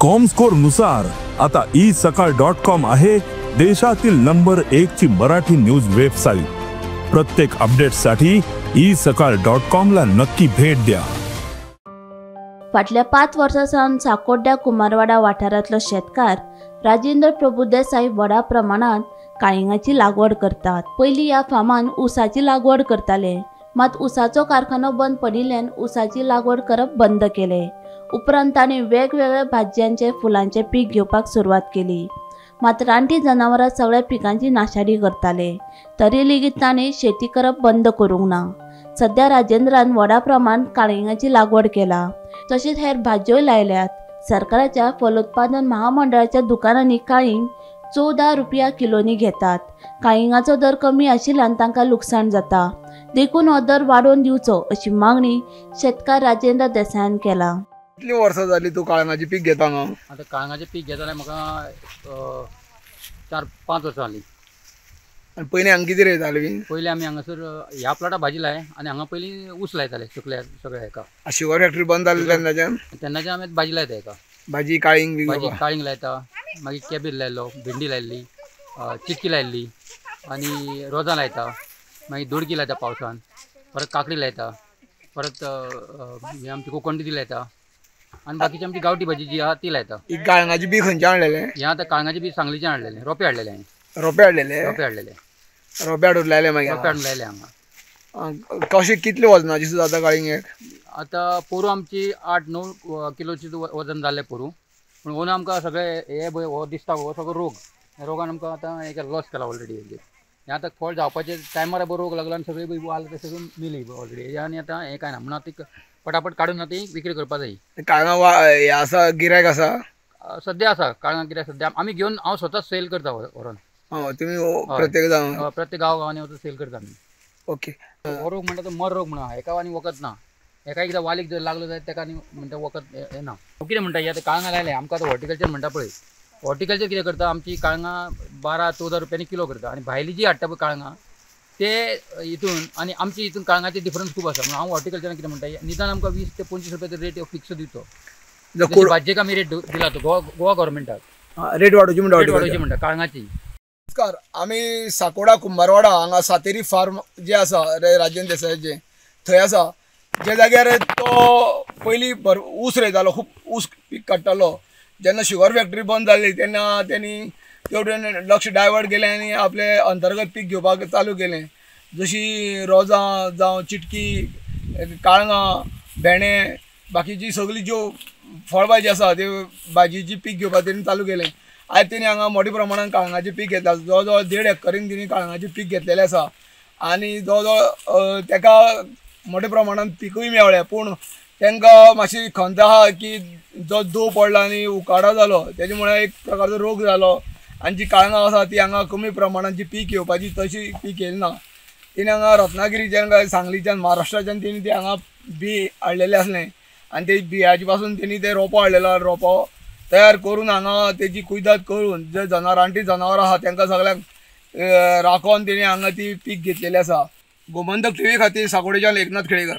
Comscore नुसार आता E सकाळ डॉट कॉम आहे देशातील नंबर 1 ची मराठी न्यूज वेबसाईट. प्रत्येक अपडेटसाठी ई सकाळ डॉट कॉम ला नक्की भेट द्या. फाटल्या 5 वर्सां सावन साकोड्ड्या कुमारवाडा वाठारांतलो शेतकार राजेंद्र प्रभुदेसाई व्हडा प्रमाणात काळिंगाची लागवड करतात. पयलीं ह्या फार्मान ऊसाची लागवड करताले, मात ऊसाचो कारखानो बंद पडिल्ल्यान ऊसाची लागवड करप बंद केले. उपरांत तांणी वेगवेगळ्या भाजयांचे फुलांचे पीक घेवपाक सुरवात केली. मात रानटी जनावरां सगळ्या पिकांची नाशाडी करताले, तरी लेगीत तांणी शेती करप बंद करूंक ना. सध्या राजेंद्रान व्हडा प्रमाणात काळिंगाची लागवड केला, तशेंच हेर भाजयोय लायल्यात. सरकाराच्या फलोत्पादन महामंडळाच्या दुकानांनी काळिंग 14 रुपया किलोनी घेतात. काळिंगाचो दर कमी आशिल्ल्यान तांकां लुकसाण जाता, देखून हो दर वाडोवन दिवचो अशी मागणी शेतकार राजेंद्र देसायान केला. कितली वर्सां जाली तूं काळंगाचें पीक घेता हांगा? आतां काळंगाचें पीक घेता जाल्यार म्हाका 4-5 वर्सां जालीं. आनी पयलीं हांगा कितें रोयताले बी? पयलीं आमी हांगासर ह्या प्लॉटा भाजी लाय आनी हांगा पयलीं ऊस लायताले सुकल्या सगळ्या हेका. शुगर फॅक्टरी बंद जाली तेन्नाच्यान? तेन्नाच्यान आमी भाजी लायता हेका. भाजी काळींग बी? भाजी काळींग लायता, मागीर कॅबेज लायलो, भेंडी लायल्ली, चिटकी लायल्ली आनी रोजां लायता, मागीर दोडकी लायता पावसान, परत काकडी लायता, परत आमची कोकणती लायता आनी बाकीची आमची गांवठी भाजी जी आहा ती लायता. ही काळंगाची बी खंयच्यान हाडलेले? हें आतां काळंगाची बी सांगलीच्यान हाडलेले, रोपे हाडलेले हांवें. रोपे हाडलेले? रोपे हाडलेले. रोपे हाडून लायले मागीर? रोपे हाडून लायले हांगा. कशें कितले वजनाची सुद्दां जाता काळींग एक? आतां पोरूं आमची 8-9 किलोची वजन जाल्लें पोरूं, पूण ओनू आमकां सगळे हे पळय हो दिसता हो सगळो रोग, ह्या रोगान आमकां आतां हें केलां, लॉस केला ऑलरेडी. हें आतां फळ जावपाचें टायमार रोग लागलो आनी सगळी वाल ते सगळी मेली ऑलरेडी. आनी आतां हें कांय ना म्हणून आतां पटापट काडून आतां ती विक्री करपा जाय. काळंगां हें आसा गिरायक आसा सद्या? आसा काळंगां गिरायक सद्या. आमी घेवन हांव स्वता सेल करता व्हरोन. तुमी प्रत्येक गांव? प्रत्येक गांव गांवांनी वचून सेल करता आमी. ओके. हो रोग म्हणटा तो मर रोग म्हणून हेका आनी वखद ना. हेका एकदां वालीक जर लागलो जाल्यार तेका आनी म्हणटा वखद येना. कितें म्हणटा हें आतां काळंगां लायलें आमकां आतां हॉर्टिकल्चर म्हणटा पळय, हॉर्टिकल्चर कितें करता आमची काळंगां 12-14 रुपयांनी किलो करता आनी भायली जी हाडटा पळय काळंगां ते हितून आनी आमची हितून काळंगाचे डिफरन्स खूब आसा. म्हणून हांव हॉर्टिकल्चरान कितें म्हणटा, निदान आमकां 20 ते 25 रुपया रेट फिक्स दिवचो. भाजयेक आमी रेट दिला तो गोवा गव्हर्मेंटाक रेट वाडोवची म्हणटा. रेट वाडोवची म्हणटा काळंगाची. नमस्कार, आमी साकोडा कुंभारवाडा हांगा सातेरी फार्म जे आसा राजेंद्र देसायाचें थंय आसा, ज्या जाग्यार तो पयलीं ऊस रोयतालो, खूब ऊस पीक काडटालो. जेन्ना शुगर फॅक्टरी बंद जाली तेन्ना तेणी तेवटेन लक्ष डायवर्ट केलें आनी आपलें अंतर्गत पीक घेवपाक चालू केलें, जशी रोजां जावं चिटकी, काळंगां, भेंडे, बाकीची सगळी ज्यो फळभाजी आसा त्यो भाजयेची पीक घेवपाक तेणी चालू केलें. आयज तेणी हांगा मोठ्या प्रमाणान काळंगाचें पीक घेतलां. जवळ जवळ 1.5 एकरीन तेणी काळंगाचें पीक घेतलेलें आसा आनी जवळ जवळ तेका मोठ्या प्रमाणान पिकूय मेळ्ळें. पूण तांकां मातशी खंत आहा की जो दो पडला आनी उकाडो जालो तेजे मुळे एक प्रकारचो रोग जालो आनी जी काळंगां आसा ती हांगा कमी प्रमाणान जी पीक येवपाची तशी पीक येयली ना. तेणी हांगा रत्नागिरीच्यान काय सांगलीच्यान महाराष्ट्राच्यान तेणी ते हांगा बी हाडलेलें आसलें आनी ते बियाचे पासून तेणी ते रोपो हाडलेलो, रोपो तयार करून हांगा तेजी कुयदाद करून जे रानटी जनावरां आहा तांकां सगळ्यांक राखोन तेणी हांगा ती पीक घेतलेली आसा. गोमंतक टीव्ही खातीर साकोडेच्यान एकनाथ खेडेकर.